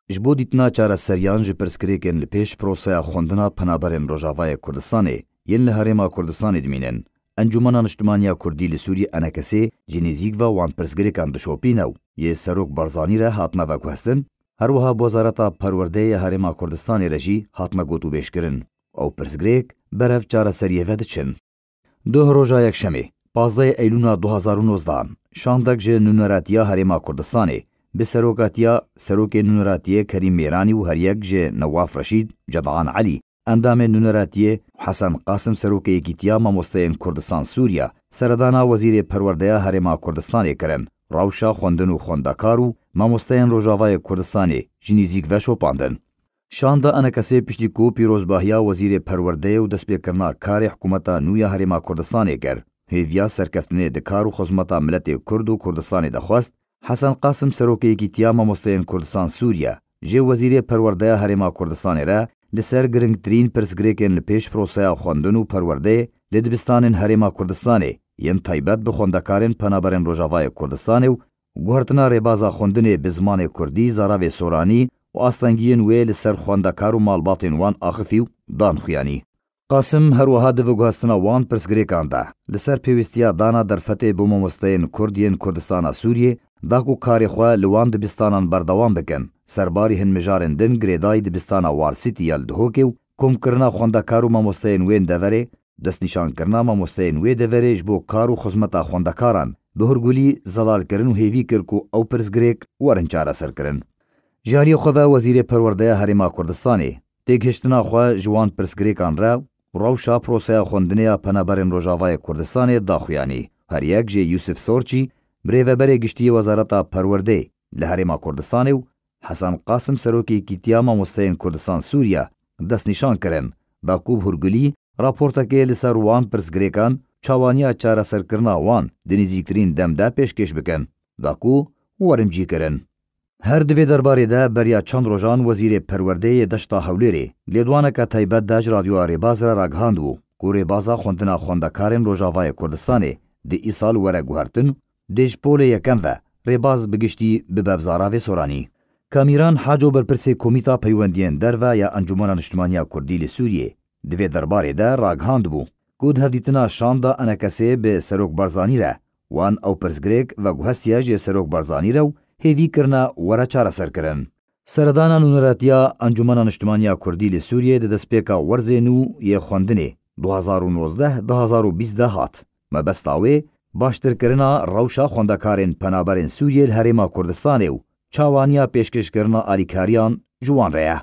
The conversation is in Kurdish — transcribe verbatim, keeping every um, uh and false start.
Ji bo dîtina çareseriyan ji pirsgirêkên li pêş proseya xwendina penaberên Rojavayê Kurdistanê yên li Herêma Kurdistanê dimînin, Encûmena Niştimaniya Kurdî li Sûriyê, E N K S, ji nêzîk ve wan pirsgirêkan dişopîne û yê Serok Barzanî re hatine veguhestin, her wiha bi Wezareta Perwerdeyê ya Herêma Kurdistanê re jî hatine gotûbêjkirin. Ew pirsgirêk berev çareseriyê ve diçin. Duh roja Yekşemê, pazdehê Eylûna du hazar û nozdehan, şandek ji Nûneratiya Herêma Kurdistanê, bi serokatiya Serokê Nûneratiyê Kerîm Mêranî û her yek ji Newaf Reşîd, Cedan Elî, endamê Nûneratiyê, Hesen Qasim, Serokê Yekîtiya Mamosteyên Kurdistan Sûriya, seredana Wezîrê Perwerdeya Herêma Kurdistanê kirin, rewşa xwendin û xwendekar û mamosteyên Rojavayê Kurdistanê ji nîzîk ve şopandin. Şanda E N K S'ê piştî ku pîrozbahiya Wezîrê Perwerdeyê û destpêkirina karê hikûmeta nû ya Herêma Kurdistanê kir, hêviya serkeftinê di kar û xizmeta miletê Kurd û Kurdistanê de xwest, Hesen Qasim, Serokê Yekîtiya Mamosteyên Kurdistan Sûriye, ji Wezîrê Perwerdeya Herêma Kurdistanê re li ser giringtirîn pirsgirêkên li pêş proseya xwendin û perwerdeyê li dibistanên Herêma Kurdistanê yên taybet bi xwendekarên penaberên Rojavayê Kurdistanê û guhertina rêbaza xwendinê bi zimanê kurdî, zaravê soranî û astengiyên wê li ser xwendekar û malbatên wan axifî û dan xuyanî. Qasim her wiha di veguhestina wan pirsgirêkan de li ser pêwîstiya dana derfetê bo mamosteyên kurd yên Kurdistana Sûriyê da ku karê xwe li wan dibistanan berdewam bikin, serbarî hin mijarên din girêdayî dibistana War City ya li Dihokê û komkirina xwendekar û mamosteyên wên deverê, destnîşankirina mamosteyên wê deverê ji bo kar û xizmeta xwendekaran bi hurgulî zelalkirin û hêvî kir ku ew pirsgirêk werin çareserkirin. Ji aliyê xwe ve Wezîrê Perwerdeya Herêma Kurdistanê têgihiştina xwe ji wan pirsgirêkan re û rewşa proseya xwendinê ya penaberên Rojavayê Kurdistanê da xuyanî. Her yek jê Yusuf Sorçî, birêveberê giştî yê Wezareta Perwerdeyê li Herêma Kurdistanê û Hesen Qasim, Serokê Yekîtiya Mamosteyên Kurdistan Sûriye, destnîşan kirin, da ku bi hurgulî raportekê li ser wan pirsgirêkan, çawaniya çareserkirina wan di nêzîktirîn dem de pêşkêş bikin, da ku werin cîkirin. Her di vê derbarê de beriya çend rojan Wezîrê Perwerdeyê yê Deşta Hewlêrê lêdwaneke taybet de ji Radyoya Rêbaz re ragihandibû ku rêbaza xwendina xwendekarên Rojavayê Kurdistanê di îsal were guhertin, dê ji polê yekem ve rêbaz bi giştî bibe bi zaravê soranî. Kamîran Haco, berpirsê Komîta Peywendiyên Derve ya Encûmena Niştimaniya Kurdî li Sûriyê, di vê derbarê de ragihandibû ku di hevdîtina şanda E N K S'ê bi Serok Barzanî re wan ew pirsgirêk veguhestiye jê Serok Barzanî re û hêvî kirine were çareserkirin. Seredana Nûneratiya Encûmena Niştimaniya Kurdî li Sûriyê di destpêka werzê nû yê xwendinê du hazar û nozdeh du hazar û bîst de hat. Mebesta wê baştirkirina rewşa xwendekarên penaberên Sûriyê li Herêma Kurdistanê û çawaniya pêşkêşkirina alîkariyan ji wan re ye.